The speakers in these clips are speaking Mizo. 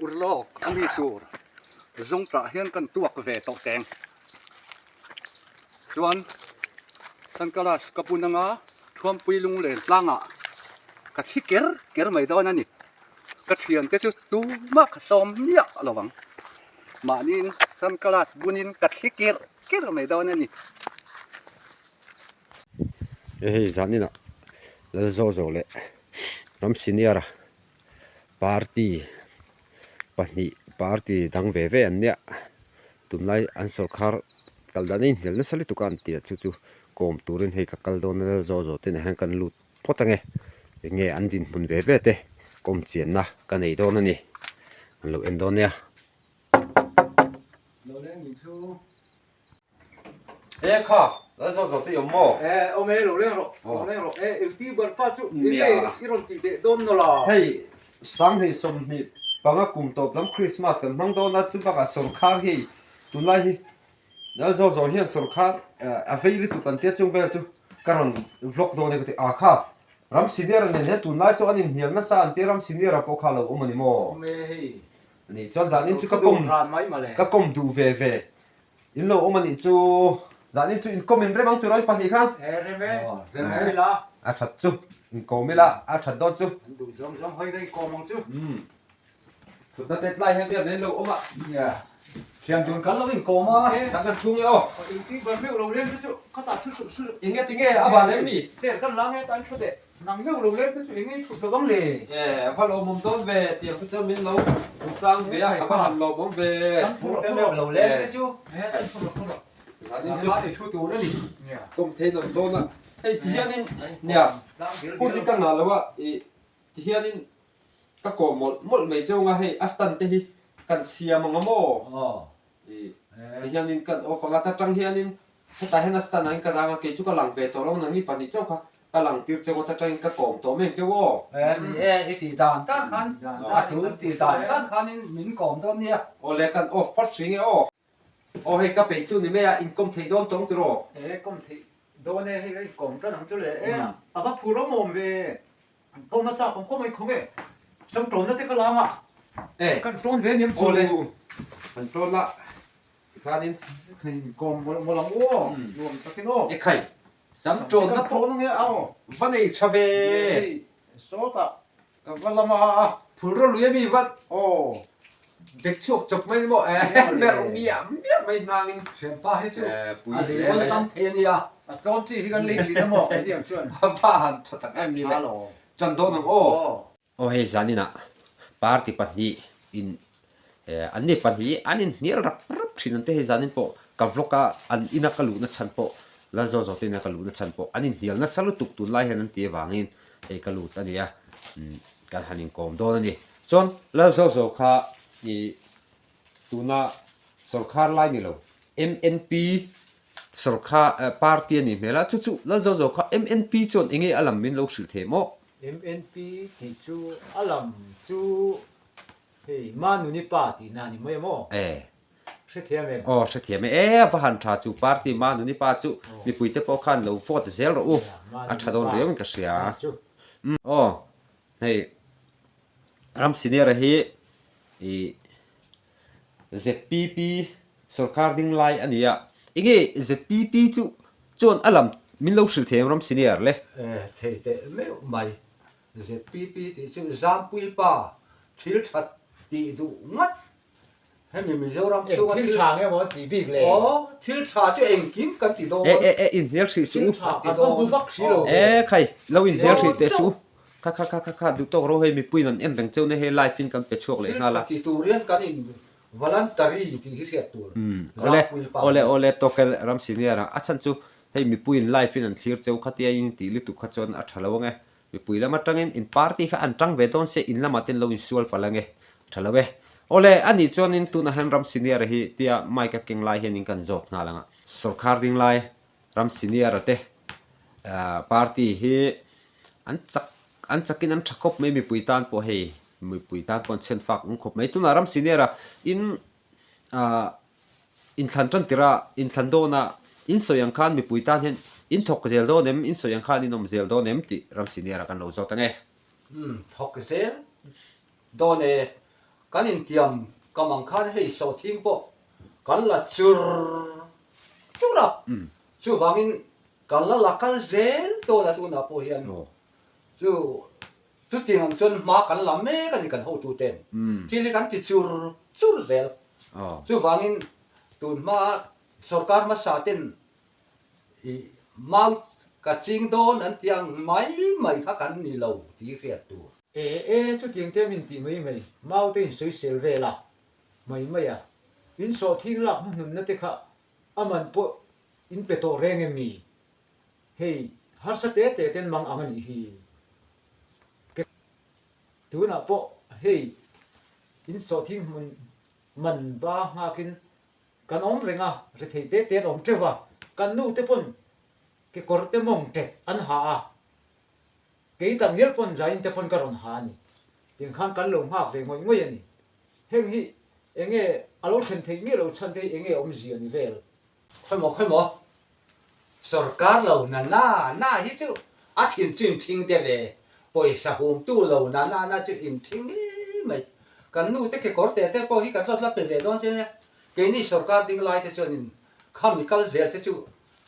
Urlawk a mi tur zawngtah hian kan tuak ve tawh teng. Chuan Sankalas ka bun anga Thuampui lunglen tlangah ka thi ker ker mai dawn a ni. Ka thiante chu tumah ka sawm miah lo ang. Mahniin Sankalas bunin ka thli ker ker mai dawn a ni. Hei zaninah Lalzawzawh leh Ram Senior a party pahnih party dang ve ve an nia tunlai an sawrkhar kal dan a inhnial nasa lutuk a an tih chu chu kawm turin hei ka kal dawn a lal zawh zawh te nen hian kan lut phawt ange enge an dinhmun ve ve te kawm chianna ka nei dawn a ni an lo en dawn nia. E kha, lal zawk zawk chu i awm maw? E, awm e, lo leng rawh, lo leng rawh. E, YouTuber pa chu enge i rawn tih leh dawn nawlh a? Hei, 2025 kum tawp lam Christmas kan hmang dawn a, chu bakah sawrkhar hi tunlai hi lal zawk zawk hian sawrkhar a vei lutuk an tia chung vel chu ka rawn vlog dawn e ka ti a kha, ram senior nen hian tunlai chu an inhnial nasa an tia ram senior ah pawh kha a lo awm a ni maw? Awm e hei. Ani chuan zanin chu ka kawm ka kawm duh ve ve. In lo awm a nih chu zanin chu inkawm in rem ang tiraw in pahnih khan? E rem e, rem e ila. A that chu, inkawm ila a that dawn chu. An duh zawng zawng hawi na inkawm ang chu. Umm, thutna tet lai hian nia in lo awm a. Nia, thian dun kan lo inkawm a. Kan kan chhung e aw. Inti bar meuh lo leng te chu khatah thu suh suh. Enge tinge a ban em mi? Chair kan la nge tan thu teh. Nang meuh lo leng te chu enge i thut lo ang le? E, va lawmawm dawn ve, tiang te chuan min lo hmu sang ve a, a va han lawmawm ve. Phur te meuh lo leng te chu. E, tan phur rawh, phur rawh. Zanin chu i thu tur a ni. Kawm thei nawm dawn a. Hei ti hianin nia, hun hi ka ngah lo a, i ti hianin ka kawh mawlh mawlh mai cheu anga hei a stand te hi kan siam ang a maw? I ti hianin kan off ang a, ta tang hianin hetah hian a stand ah hian ka rang a, kei chu ka lang ve tawh lo nangni pahnih chauh kha Ka lang tir cheu ngawt atangin ka kawm tawh mai ang cheu aw. Ni e, i tih dan dan khan a tul tih dan dan khanin min kawm dawn nia. Aw le, kan off phawt hring e aw. Aw hei ka peih chu ni mai a, inkawm theih dawn tawng tiraw? E, kawm theih dawn e, hei ka inkawm tan ang chu le. E, a va phur awm awm ve, an kawm a chak awm khawp mai khawng e. Sam tawnna te ka lang a, kan tawn ve aniang chu. Aw le, kan tawn la, tikhanin. Inkawm mawlh mawlh ang aw, nuam takin aw. E khai, Sam tawnna pawh va nei tha ve. Sawtah ka va lam a. Phulraw lui a mi va dek chhuak chawp mai ni maw? Merh miah miah mai hnangin. Thianpa hi chu a lei awlsam thei a nia. A tlawm chi hi kan lei thin a maw keini ang chuan. A va han tha tak em ni le. Tan dawn ang aw. Aw hei zaninah party pahnih in an ni pahnih an inhnial rap rap thin ang te hei zanin pawh ka vlog a an ina ka luhna chhan pawh Lalzaw zawte ina ka luhna chhan pawh an inhnial nasa lutuk tunlai hian an tih avangin hei ka lut a nia kan han inkawm dawn a ni chuan Lalzaw zaw kha ih tuna sawrkhar lai ni lo M_N_P sawrkhar party a nih hmel a chu chu Lalzaw zaw kha M_N_P chuan enge a lam min lo hrilh thei maw? M_N_P tih chu a lam chu Hei, Manuni pa tihna a ni mai a maw? E. Hrethiam em? Aw, hrethiam e. E, a va han tha chu party Manuni pa chu mipuite pawh khan lo vote zel rawh u. A tha dawn riau in ka hria. Umm aw, hei Ram Senior-a hi ih ZPP sorkar ding lai a ni a. Enge ZPP chu chuan a lam min lo hrilh thei em Ram Senior le? E, thei teh meuh mai. ZPP tih chu Zampui pa thil that tih duh ngat hemi Mizoram chhunga thil tha nge maw tih bik le? Aw, thil tha chu engkim kan ti dawn. E e e inhnial hrih suh u. Thil tha kan va hmu vak si lo ve. E khai, lo inhnial hrih teh suh u. Kha kha kha kha kha duh tawk ro hei mipuiin an en reng cheu na hei live in kan pe chhuak leh nghal a. Thil tha ti tur hian kan in voluntary tih hi hriat tur. Umm awle awle awle tawk e ram senior a, a chhan chu hei mipuiin live in an thlir cheu khatia in tih lutuk kha chuan a tha lo ang e. Mipui lam atangin in party kha an tang ve dawn sia in lamah ten lo insual palh ange. Tha lo e. Awle, a nih chuanin tunah hian ram senior-a hi tia mic a keng lai hianin kan zawt nghal ang a. Sorkar ding lai ram senior-a te party hi an chak an chakin an tha khawp mai mipui tan pawh hei mipui tan pawh an chhen fak awm khawp mai. Tunah ram senior-a in ah Inthlan tan tirh a, inthlan dawn a, in sawi ang khan mipui tan hian in thawk zel dawn em, in sawi ang khan in awm zel dawn em tih ram senior-a kan lo zawt ang e. Umm, thawk zel dawn e. Kan intiam kam ang khan hei sawhthing pawh kan la chur chur a, chuvangin kan la la kal zel dawn a tunah pawh hian chu chutiang ang chuan hma kan la mek a ni kan hotuten thil hi kan ti chur chur zel. Chuvangin tun hma sorkar hmasa ten i mau ka ching dawn an tih ang mai mai kha kan ni lo tih hriat tur. E e, chutiang te min tih mai mai, mau te in sawisel vel a, mai mai a, in sawhthing lak hmuhnunna te kha a man pawh in pe tawh reng em mi? Hei, harsa te te ten mang ang a nih hi. Ke tunah pawh hei in sawhthing hmun man ba nghakin kan awm reng a, rethei te te an awm teuh a, kan nu te pawn kekawr te mawng tet an ha a, Kei tak ngial pawn zain te pawn ka rawn ha a ni. Tiang khan kan lo nghak ve ngawih ngawih a ni. Heng hi enge a lo thlen theih miah lo chhan te hi enge awmzia ni vel? Khawimaw khawimaw sorkar lo na na na hi chu a thin chu in thing deuh e, pawisa humtu lo na na na chu in thing ngei mai. Kan nu te kekawr teh te pawh hi kan rawn la pe ve dawn che nia. Keini sorkar ding lai te chuan in khami kal zel te chu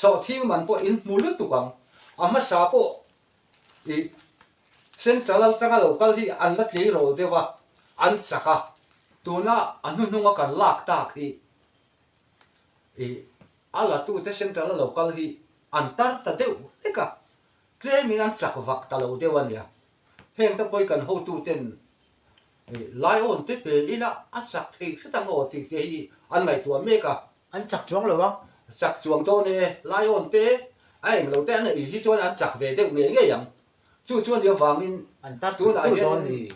Sawhthing man pawh in hmu lutuk ang. A hmasa pawh i Central atanga lo kal hi an la tleirawl deuh a, an chak a. Tuna a hnuhnunga kan lak tak hi i a latute Central a lo kal hi an tar ta deuh hlek a, tlemin an chak vak ta lo deuh a nia. Heng te pawh hi kan hotuten Laiawn te pe ila a chak thei hret ang aw tih te hi an ngaihtuah mek a. An chak chuang lo ang. Chak chuang dawn e, Laiawn te a eng lo te an ei hi chuan an chak ve deuh ngei ngei ang. Chu chuan i avangin An tar tul tunah tul hian dawn ni.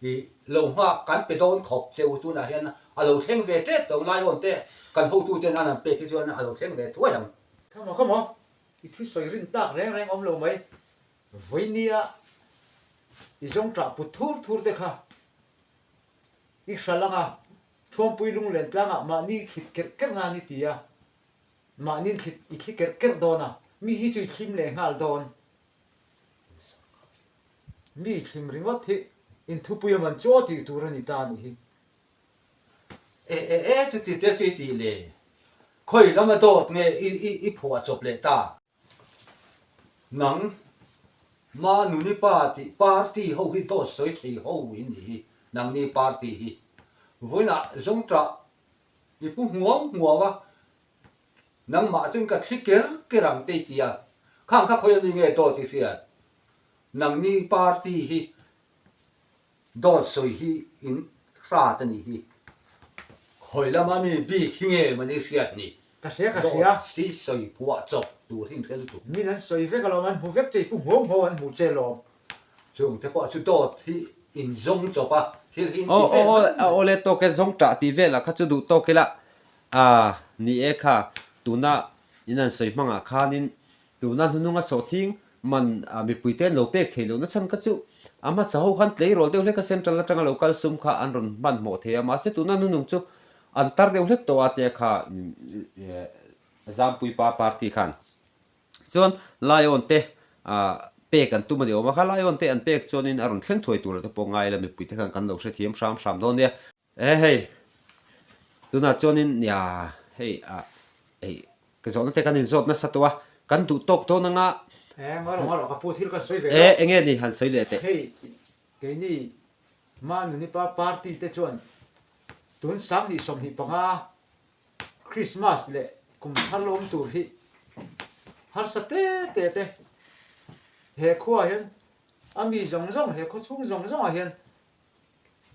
i lo nghak kan pe dawn khawp che u tunah hian a lo thleng ve tep tawh ang Laiawn te kan hotu ten an han pek hi chuan a lo thleng ve thuai ang. Khamaw khamaw, i thusawi rin tak reng reng awm lo mai. Vawinia i zawng ṭah put thur thur te kha i hral anga Thuampui lunglen tlangah mahni thlit kerh kerh nan i ti a, mahni thlit i thli kerh kerh dawn a, mi hi chu i thlim leh nghal dawn. Mi thlim ringawt hi inthupui a man chu aw tih tur a ni ta a nih hi. E e e chuti te chu i tih le, khawi lama dawt nge i i i phuah chawp leh ta? Nang ma nuni pa tih party ho hi dawt sawi thei ho in nih hi, nangni party hi. Vawiinah zawngṭah i pu hmuau hmuau a, nangmah chuan ka thli ker ker ang te i ti a, khang kha khawi ami nge dawt i hriat? Nangni party hi Dawt sawi hi in hrat a nih hi. Khawi lama mi bik hi nge mani hriat ni? Ka hria ka hria. Dawt si sawi phuah chawp tur hi in hre lutuk. Min an sawi vek alawm an hmu vek che i pu hmuau hmuau an hmu che lawm. Chung te pawh chu dawt hi in zawng chawp a thil hi in ti Aw vel aw mai mai. aw le tawk e zawng tah tih velah kha chu duh tawk ila a ni e kha tuna in an sawi hmangah khanin Tuna hnununga sawhthing man mipui te an lo pek thei lohna chhan kha chu a hmasa ho khan tleirawl deuh hlek a central atanga lo kal sum kha an rawn hmanhmawh thei a, mahse tuna hnunung chu an tar deuh hlek tawh a tia kha Zampui pa party khan chuan Lion te pek an tum a ni awm a, kha Lion te an pek chuanin a rawn thleng thuai tur te pawh ngai ila mipui te khan kan lo hrethiam hram hram dawn nia. E hei, tunah chuanin nia hei ah hei ka zawhna te kan inzawt nasa tawh a, kan duh tawk dawn anga. E ngaw rawh ngaw rawh ka pu thil kan sawi ve E lo. enge ni han sawi leh teh. Hei keini Manunipa party te chuan tun 2025 Christmas leh kum thar lawm tur hi harsa te te te he khua hian a mi zawng zawng he khaw chhung zawng zawngah hian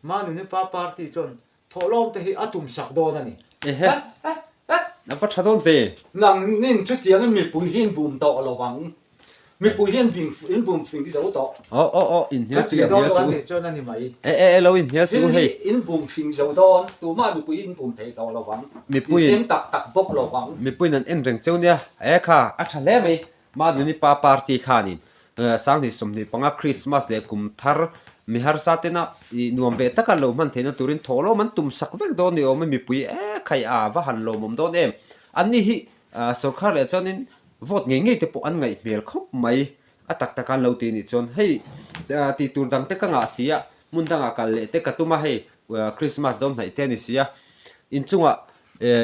Manuni pa party chuan thawhlawm te hi a tum sak dawn a ni. Ehe, a va tha dawn ve. Nangnin chutiangin mipui hi in bum tawh lo vang. Mipui hi in bum fing zo tawh. Aw aw aw, in hnial su, in hnial su. Kan ti dawn lo an tih chuan a ni mai. E e e, lo in hnial su Thil hi hei. in bum fing zo dawn, tumah mipui hi in bum thei tawh lo vang. Mipui In sem tak tak bawk lo vang. Mipuiin an en reng cheu nia. E kha, a tha hle mai. Manuni pa party khanin 2025 Christmas leh kum thar mi harsa tena ih nuam ve taka lo hman theihna turin thawhlawm an tum sak vek dawn ni awm e mipui e khai a va han lawmawm dawn em. Anni hi sorkar leh chuanin vote ngei ngei te pawh an ngaih hmel khawp mai a tak taka an lo ti nih chuan hei tih tur dang te ka ngah si a hmun dangah kal leh te ka tum a hei. Christmas dawn hnaih te a ni si a, inchungah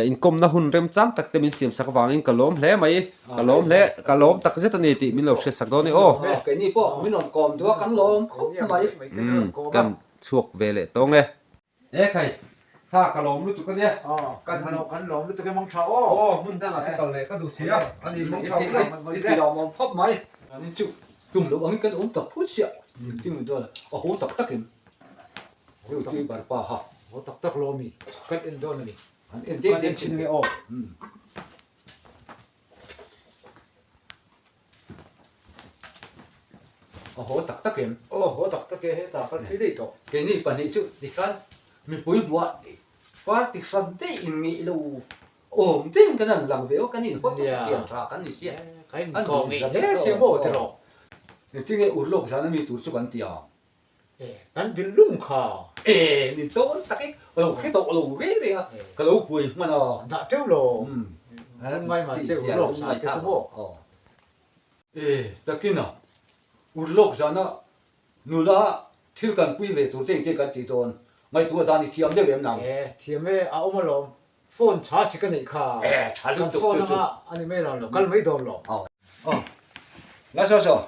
inkawmna hun remchang tak te min siam sak avangin ka lawm hle mai, ka lawm hle, ka lawm tak zet a ni tih min lo hriat sak dawn e aw. Keini pawh min rawn kawm duh a, kan lawm khawp mai. Umm, kan chhuak ve leh tawng e. E khai, tha ka lawm lutuk a nia. Kan han kan lawm lutuk e mangtha aw. Aw, hmun dangah te kal leh ka duh si a, a ni mangtha u le, i ti lawmawm khawp mai. An chu tum loh angin kan awm tak phut chiah, engtin nge dawn a, a haw tak takin duty bar pa kha. Haw tak tak lawm i, kan en dawn a ni. An en dek dek thin nge aw. A haw tak tak em? Aw haw tak tak e, hetah kal phei daih tawh. Keini pahnih chu tikhan mipui hmuah party hran daih in ngeih lo awm deuhin kan han lang ve aw, kan inhaw tak thiam tha kan ni sia. Kan inkawm ngeih hle sia maw tiraw? Engtinge urlawk zan ami tur chu kan ti ang? E, kan dil lung kha. E, ni dawn tak e, ka lo hre tawh lo reng reng a, ka lo buai hman a. Dah teuh lo, ngai mah che urlawk zan te chu maw? E, takin a, urlawk zana nula thil kan pui ve tur te engtin kan tih dawn, ngaihtuah dan i thiam deuh em nang? E, thiam e, a awm alawm, Phone tha si ka neih kha. Tha lutuk Kan phone anga a ni mai lo lo, kal mai dawn lo. Aw. La saw saw,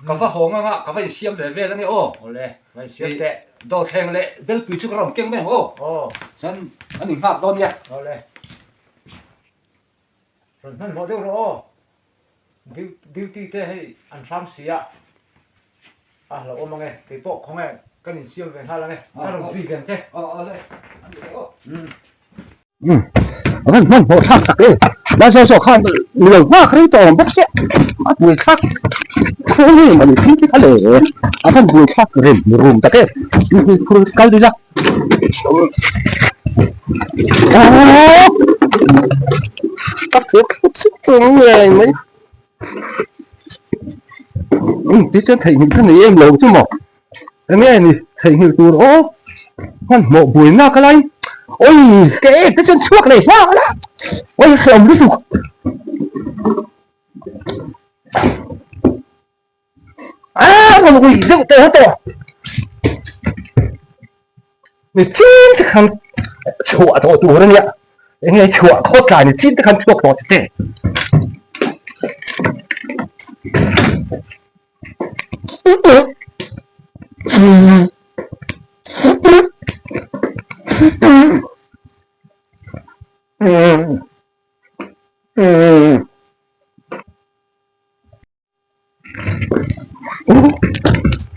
ka va hawng anga ka va insiam ve vel ange aw. Awle, va insiam teh. Dawhthleng leh belpui chu ka rawn keng mai ang aw. Aw. Chuan an inghak dawn nia. Awle. Rawn hmanhmawh deuh rawh aw. Duty te hei an hram si a, a hlauhawm ange, kei pawh khawnge kan insiam ve nghal ange, ka rawn zui ve ang che. A van hmanhmawh thlak tak e, lai saw saw khan mi lo nghak rei tawh awm bawk chiah, a buai thlak khaw nge mawni thil te kha le, a van buai thlak rem rum tak e, kal ila. Ka thut thut thut thung ngei mai ti chuan theihnghilh chu nei em lo chu maw enge ni theihnghilh tur aw hmanhmawh buai nak a lai awi ka ek te chuan chhuak leh nghal a awi hrehawm lutuk. A rawn ui deuh tawh tawh ni chin te khan chhuah tawh tur a nia eng nge chhuah khawt tlai ni chin te khan chhuak tawh che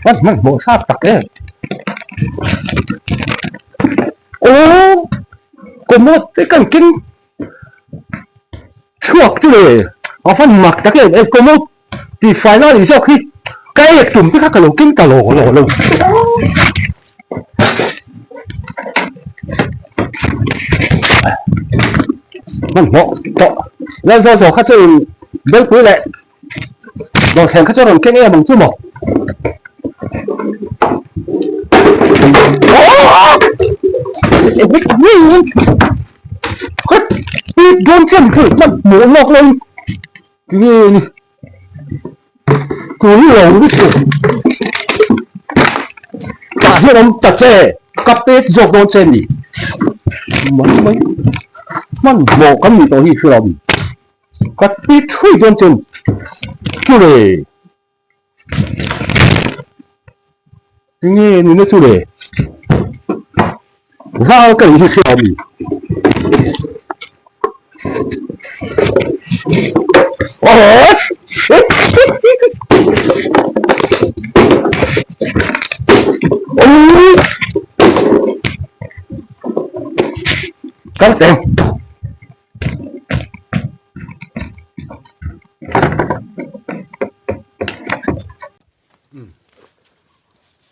Hman hman hmuh thlak tak em aw commode te kan keng chhuak chu le a van mak tak em e commode tih fai lai ni zawk hi ka ek tum te kha ka lo keng ta lo lo lo. Hmanhmawh tawh Lalzaw kha chuan Belpui leh Dawhthleng kha chu a rawn keng em ang chu maw? Dawn chen chu hmanhmawh lawk lo in tinge ni tui lo lutuk tah hian awm ta che ka pet zawk dawn che ni mai mai hmanhmawh kan nih tawh hi hria awm. Ka ti thui dawn chu chu le tinge nuna chu le zal ka in hi hria ami aww kal teh.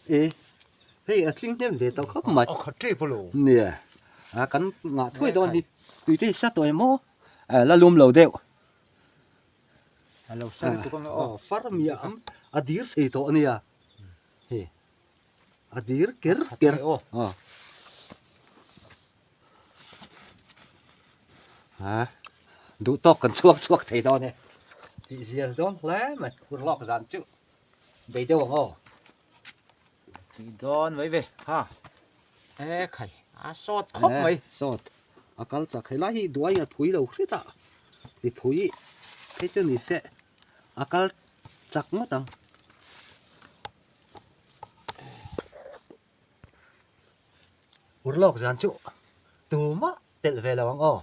E hei a tling hnem ve tawh khawp mai a khat tep alo nia a kan ngah thuai dawn hi tui te hi sa tawh em aw la lum lo deuh a lo sa lutuk ang aw far miah ang a dir thei tawh ania hei a dir ker ker aw. Ha duh tawk kan chhuak chhuak thei dawn e tih zial dawn hle mai hun lawk dan chu bei deuh ang aw. Tih dawn mai ve ha. E khai, a sawt khawp mai. Sawt, a kal chak. Helai hi duai a phui lo hret a, ti phui phei chu ni se a kal chak ngawt ang. Urlawk zan chu tumah telh ve lo ang aw.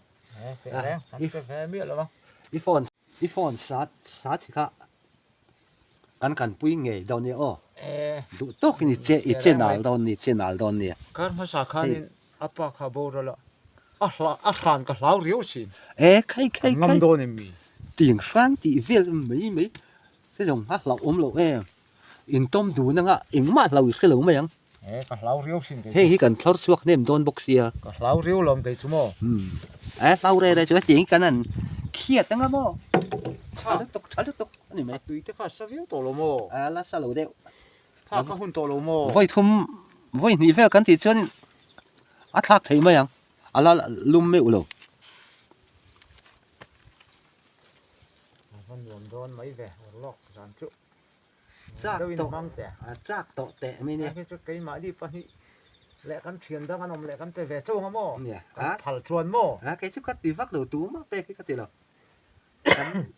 I phone i phone sa sa chi kha kan kan pui ngei dawn nia aw. Duh tawkin i che i che nal dawn ni che nal dawn nia. Kar hmasa khanin a pa kha boral a a hla a hran ka hlau riau thin. E khai khai khai. Ngam dawn em mi? Ting hrang tih vel mai mai che zawng a hlauh awm loh em. Intawm dun anga engmah hlau i hre lo mai ang. E, ka hlau riau sin kei chu. Heng hi kan thlawr chhuak hnem dawn bawk sia. Ka hlau riau lawm kei chu maw. Umm. E, hlau re re chu hetiang hi kan han khiat anga maw. Tha lutuk, tha lutuk a ni mai. A tui te kha a sa viau tawh lo maw? A la sa lo deuh. Tha ka hun tawh lo maw? Vawi thum, vawi hnih vel kan tih chuan a thlak thei mai ang. A la lum meuh lo. A va nuam dawn mai ve, urlawk zan chu. Chak tawh a chak tawh teh mai nia. Hei chu keimahni pahnih leh kan thian dang an awm leh kan pe ve chauh ang a maw? Nia. Kan phal chuan maw? A kei chu ka ti vak lo tumah pek hi ka ti lo. Kan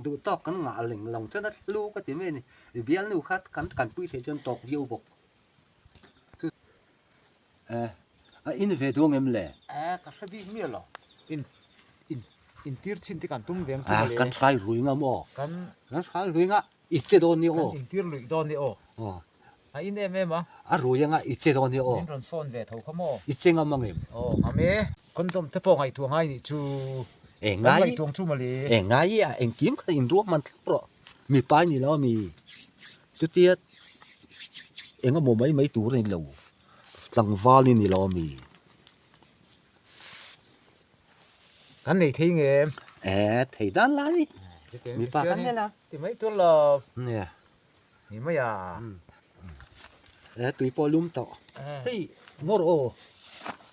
duh tawk kan ngah leng lo chuan a thlu ka ti mai a ni. I bialnu kha kan kanpui theih chuan tawk viau bawk. Eh, a in ve duang em le? Eh, ka hre bik miah lo. In, in, in tir chhin te kan tum veng chu mawle. Ah, kan hrai rui nga maw? Kan, kan hrai rui nga, i che dawn ni aw. Kan in tir luih dawn ni aw. Aw. A in em em a. A rui anga i che dawn ni aw. Min rawn phone ve tho kha maw? I che ngam ang em? Aw, ngam e. Condom te pawh ngaihtuah ngai nih chu. Eh, ngai. Kan ngaihtuah chu mawle. Eh, ngai a, engkim kha in ruak man thlap rawh. Mipa i ni lo a mi. Chutia engemaw mai mai tur a ni lo. Tlangval i ni lo a mi? Kan nei thei nge em? E, thei dan lai. Mipa kan nei la. Ti mai tur lo. Nia. Ni mai a. E, tui pawh lum tawh. Hei, ngawr aw.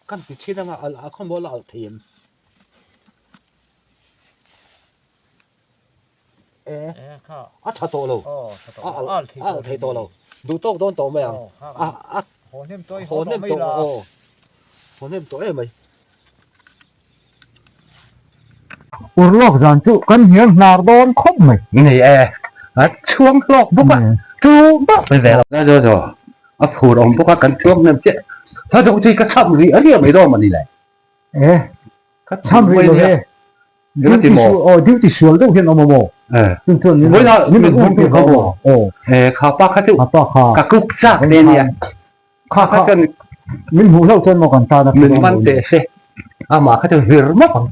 Kan ti chhin anga a khawmaw la alh thei em? A tha tawh lo, a alh thei tawh lo, duh tawk dawn tawh mai ang, a haw hnem tawh aw, haw hnem tawh em mai. Urlawk zan chu kan hniam hnar dawn khawp mai. Ni e, a chhuang hlawk bawk a, chu bak mai ve lo. Zo zo, a phur awm bawk a, kan chhuang hnem chiah. Tha deuh chi ka chham rih a riah mai dawn mawni le. E, ka chham rih lo e. Duty sual aw duty sual deuh hian awm a maw? Chun chuan min min rawn um tir kha maw? Aw. E kha pa kha chu kha pa kha ka kuk chak te nia. Kha kha min hmuh hlauh chuan maw kan tan a min man teh se. Amah kha chu vir map ang.